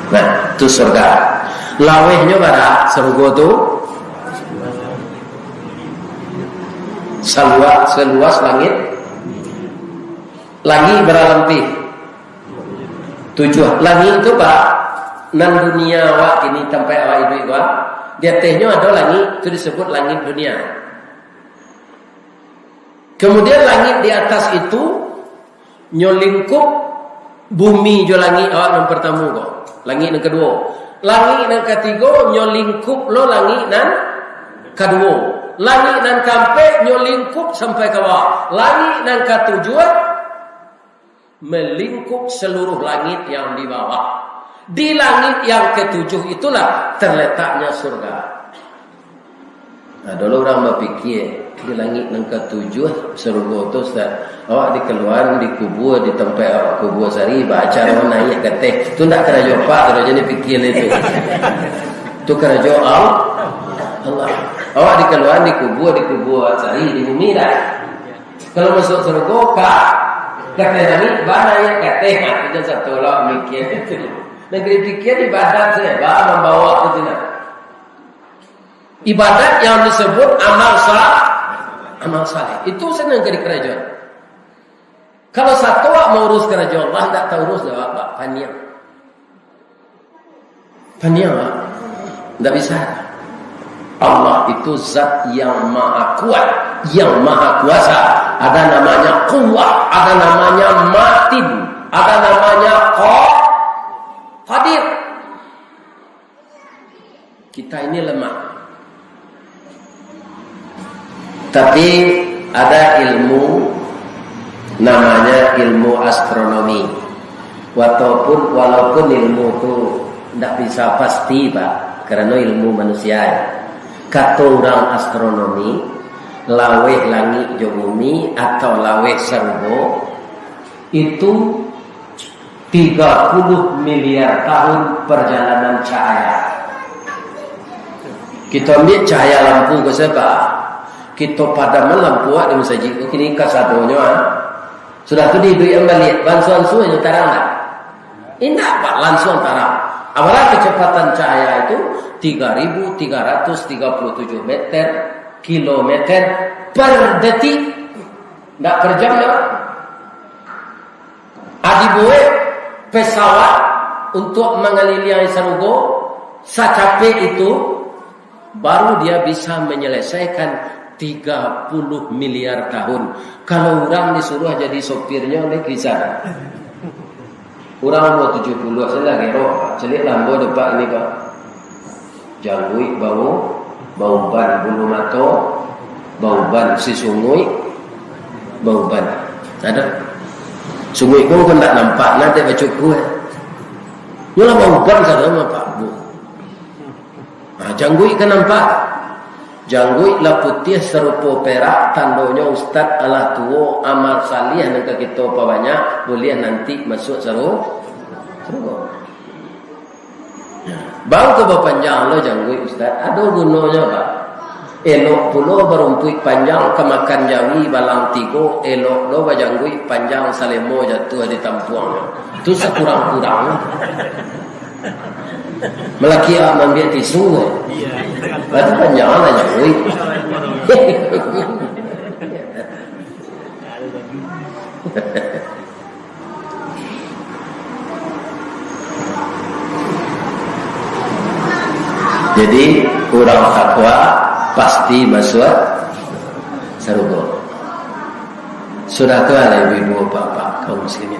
Nah, tu surga. Lawehnyo bara sarugo tu? Saluas, saluas langik. Langik bara lampih? Tujuah. Langik tu, Pak, nan dunia awak kini, tampek awak iduik ko, di atehnyo ado langik, tu disebut langik dunia. Kemudian langik di atas itu, nyo lingkup bumi jo langik awak nan partamo ko. Langik nan kaduo. Langik nan katigo, nyo lingkup lo langik nan kaduo. Langik nan kaampek, nyo lingkup sampai ka bawah. Langik nan katujuah, melingkup seluruh langit yang di bawah. Di langit yang ketujuh itulah terletaknya surga. Nah, dulu urang bapikia, di langit nan katujuh, sarugo tu, Ustaz, awak dikaluaan, dikubua di tampek awak kubua sari, baa caro naiak ka ateh. Tu ndak karajo Apak, karajo ni pikia itu. Tu karajo Al-, Allah. Awak dikaluaan, dikubua, dikubua sari di bumi dah. Kalau masuak sarugo, ka, ka ateh langik, baa naiak ka ateh. Ha, tu jan sato lah mikia itu. Nan ka dipikia ibadat sajo, baa mambawa tu nah. Ibadat yang disebut amal sa-, amal saleh. Itu senang ka dikarajoan. Kalau sato awak maurus karajo Allah, ndak taurus dek awak, Pak, paniang. Paniang, Pak. Ndak bisa. Allah itu zat yang maha kuat, yang maha kuasa. Ada namanya Quwwah, ada namanya Matin, ada namanya Qa-, Qadir. Kita ini lemah. Tapi ada ilmu namanya ilmu astronomi. Walaupun, walaupun ilmu tu ndak bisa pasti, Pak, karena ilmu manusia. Kato urang astronomi, laweh langik jo bumi atau laweh sarugo, itu tiga puluh miliar tahun perjalanan cahaya. Kito ambiak cahaya lampu ko sajo, kito padamkan lampu awak di masajik ko, kini kasadonyo, ah. Sudah tu diiduikan baliak, baansu-ansu nyo tarang lah. Indak, Pak, lansuang tarang. Apalah kecepatan cahaya itu? Tiga ribu tiga ratus tiga puluh tujuh meter, kilometer per detik. Ndak per jam, ndak. Ah, dibuek pesawat untuk mangaliliangi sarugo sacapek itu, baru dia bisa menyelesaikan tiga puluh miliar tahun. Kalau urang disuruah jadi sopirnyo, lai bisa. Urang umur tujuah puluah sajo lah gero, Pak. Caliak lah ambo dek Pak ini, Pak. Jangguik bau, bauban, bulu mato bauban, si sunguik bauban. Ado. Sunguik pun, pun ndak nampak, nah, dek bacukur. Nyo lah bauban sadonyo, Pak. Bu. Nah, jangguik kan nampak. Jangguik lah putiah sarupo perak, tandonyo ustad alah tuo, amal salih nan ka kito pabanyak, buliah nanti masuak saru-, sarugo. Baa kok bapanjang lo jangguik, Ustaz? Ado gunonyo, Pak. Elok pulo barumpuik panjang, ka makan jawi balang tigo, elok lo bajangguik panjang, salemo jatuah di tampuang. Tu sakurang-kurang. Malaki awak maambiak tisu, eh. Batu panjang lah jangguik. Jadi, urang takwa pasti masuak sarugo. Sudah tu lah, ibu-ibu, bapak, kaum muslimin,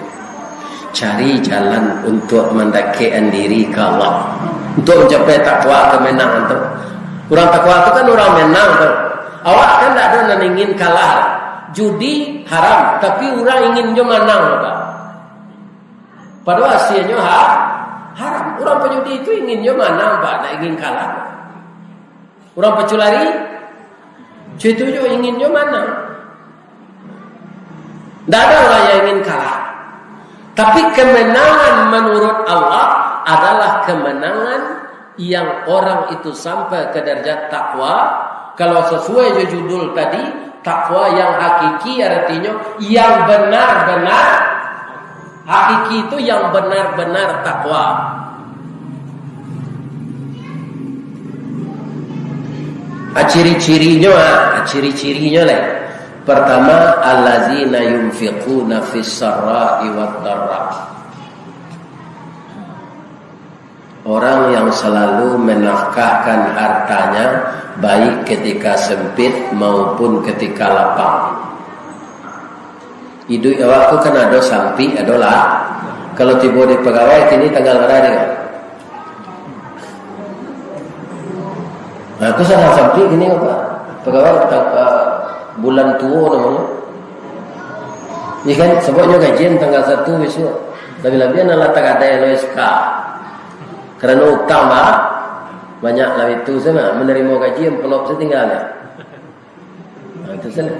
cari jalan untuk mandakekkan diri ka Allah, untuk mancapai takwa, kemenangan tu. Urang takwa tu kan urang menang tu. Awak kan ndak ado nan ingin kalah. Judi haram, tapi urang ingin jo manang, Pak. Padahal asianyo ha-, haram. Urang pajudi tu ingin jo manang, Pak, ndak ingin kalah. Urang paculari, itu jo ingin jo manang. Ndak ado urang yang ingin kalah. Tapi kemenangan menurut Allah adalah kemenangan yang orang itu sampai ke darjat takwa. Kalau sesuai jo judul tadi, takwa yang hakiki artinya yang benar-benar hakiki itu yang benar-benar takwa. Ah, ciri-cirinyo, ah, ciri-cirinyo lah. Pertama, allazina yunfiquna fis sarra'i wad dharra. Orang yang selalu menafkahkan hartanya, baik ketika sempit maupun ketika lapang. Iduik awak tu kan ado sampik, ado lah. Kalau tibo di pagawai, kini tanggal bara dia? Nah, aku salah sampik kini apa? Pagawai ta-, ah, bulan tuo namonyo. Iya kan, sababnyo gajian tanggal satu besok. Labiah-labiah nan lah tagadai lo S K. Karano utang, bah. Banyak lah itu, sana menerima gaji, amplop satinggalnyo. Nah, itu salah.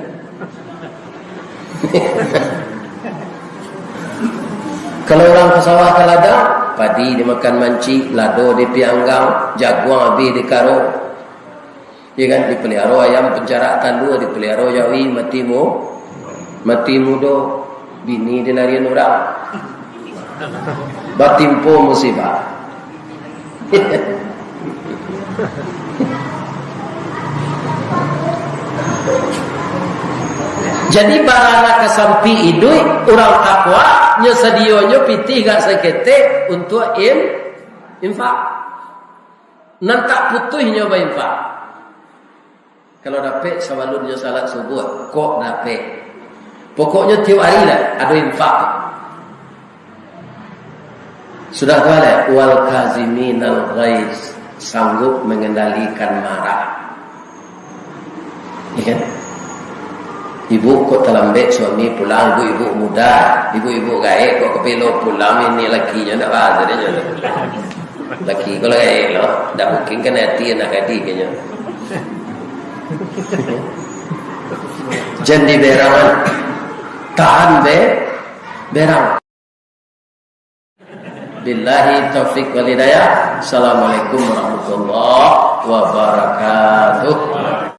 Kalau urang ka sawah ka ladang, padi dimakan mancik, lado dipianggang, jaguang abih dikaro. Ya kan, dipeliharo ayam pencarak talua, dipeliharo jawi mati mu-, mati mudo, bini dilarian urang. Batimpo musibah. Jadi, bara nan ka sampik iduik, urang takwa, nyo sadionyo pitih gak saketek untuak in-, infak. Nan tak putuihnyo bainfak. Kalau dapek sabalun jo salat subuah, kok dapek. Pokoknyo tiok ari lah ado infak. Sudah tu lah, wal kaziminal ghaiz, sanggup mengendalikan marah. Ya kan? Ibu kok talambek suami pulang, ibu-ibu muda, ibu-ibu gaek kok kapilo pulang, ini lakinyo ndak bahas dia. Laki ko lah gaek lo, ndak mungkin kan hati anak gadih kanyo. Jan diberang, tahan be, berang. Billahi taufik wal hidayah. Assalamualaikum warahmatullahi wabarakatuh.